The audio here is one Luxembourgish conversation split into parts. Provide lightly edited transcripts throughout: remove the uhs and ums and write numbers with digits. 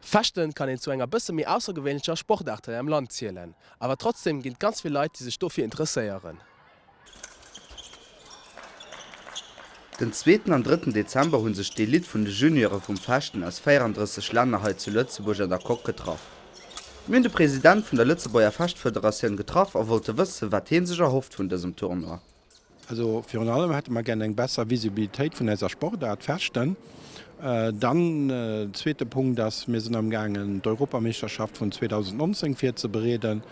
Fechten kann een zu enger bësse méi aussergewéinlecher Sportaart hei am Land zielen, awer trotzdem ginn et ganz vill Leit déi sech dofir interesséieren. Den zweeten an drëtten Dezember hu sech d'Elite vun de Juniore vum Fechten aus 34 Länner hei zu Lëtzebuerg an der Coque getraff. Mir hunn de President vun der Lëtzebuerger Fechtfederatioun getraff a wollte wëssen, wat hie sech erhofft vun dësem Tournoi. Also virun allem hätte mer gär eng besser Visibilitéit vun eiser Sportaart Fechten. Dann zweete Punkt ass, mir sinn amgaangen d'Europameeschterschaft vun 2019 virzebereeden.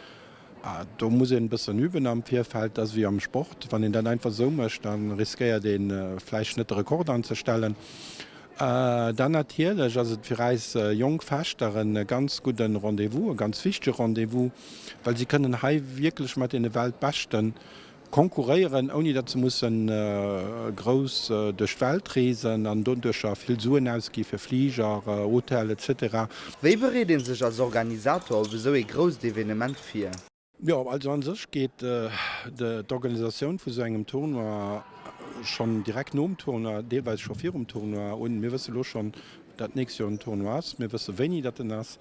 Do muss een e bëssen üben am Virfeld. Dat ass wéi am Sport, wann een dat einfach esou mécht, da riskéiert ee vläicht net de Rekord anzestellen. Dann natierlech ass et fir eis jonk Fechter e ganz gudde Rendez-vous, e ganz wichtege Rendez-vous, well si kënnen hei wierklech mat deene Weltbeschte konkurréieren, ouni datt se musse grouss duerch d'Welt reesen an doduercher vill Suen ausgi fir Fliger, Hotel etc. Wéi bereet ee sech als Organisator op esou ee grousst Evenement vir? Jo, also a sech geet d'Organisatioun vu sou engem Tournoi schonn direkt nom Tournoi, deelweis scho virum Tournoi un. Mir wësse lo schonn, datt d'nächst Joer en Tournoi ass. Mir wësse wéini datt en ass.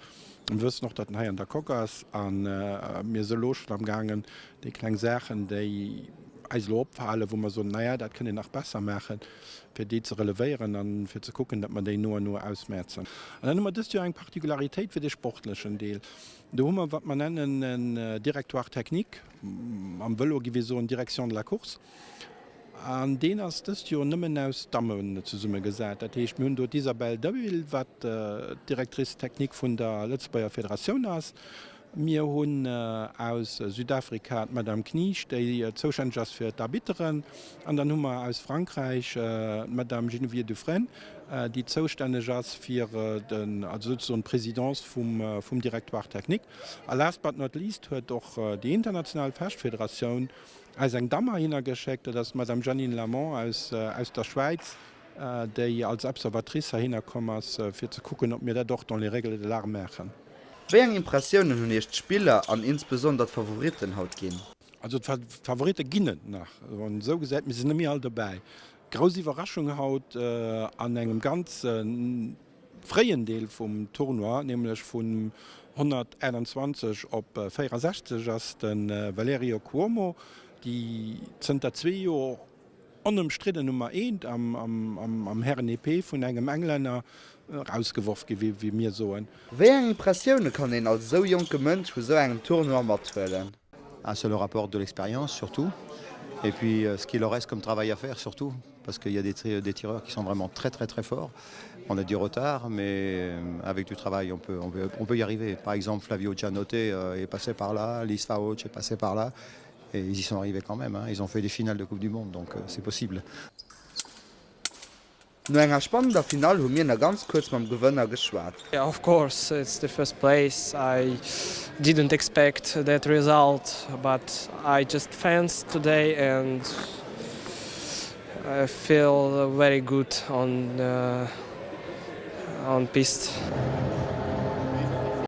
Mir wëssen och, datt en hei an der Coque ass. A mir si lo schonn amgaangen, déi kleng Saachen, déi eis elo opfalen, wou mer soen, naja, dat kënnt een nach besser maachen, fir déi ze relevéieren a fir ze kucken, datt mer déi no an no ausmäerzen. An dann hu mer dëst Joer eng Particularitéit fir de sportlechen Deel. Do hu mer, wat mer nennen en Directoire technique, am Vëlo giff ee soen Direction de la course. An deen ass dëst Joer nëmmen aus Dammen zesummegesat. Dat heescht, mir hunn do d'Isabelle Deville, wat d'Directrice technique vun der Lëtzebuerger Federatioun ass. Mir hunn aus Südafrika d'Madame Kniech, déi zoustänneg ass fir d'Arbitteren. An dann hu mer aus Frankräich d'Madame Geneviève Dufresne, déi zoustänneg ass fir den, also souzesoen d'Présidence vum Directoire technique. A last but not least huet och déi international Fechtfederatioun eis eng Damm heihinner geschéckt, dat ass d'Madame Jeanine Lamont aus der Schwäiz, déi als Observatrice heihinner komm ass, fir ze kucken, ob mir dat och dans les règles de l'art maachen. Wéi eng Impressiounen hunn Iech d'Spiller an insbesonder d'Favoritten haut ginn? Also d'Favoritte ginn et nach, wann een esou gesäit, mir sinn net méi all dobäi. Grouss Iwwerraschung haut an engem ganz fréien Deel vum Tournoi, nämlech vun 128 op 64 ass de Valerio Cuomo, déi zënter zwee Joer Onëmstridden Nummer eent am Hären-Epée vun engem Englänner erausgeworf gi wéi mir soen. Wéi eng Impressioune kann een als esou jonke Mënsch vu sou engem Tournoi mathuelen? Ah ça leur apporte de l'expérience surtout et puis ce qu'il leur reste comme travail à faire surtout parce qu'il y a des des tireurs qui sont vraiment très très très forts. On a du retard mais avec du travail on peut on peut on peut y arriver. Par exemple Flavio Gianotte est passé par là, Lise Faoch est passé par là Et ils y sont arrivés quand même, hein. Ils ont fait des finales de Coupe du monde, donc c'est possible. No enger spannender Finall hu mir na ganz kuerz mam Gewënner geschwat. Of course it's the first place, I didn't expect that result, but I just fenced today and I feel very good on on piste.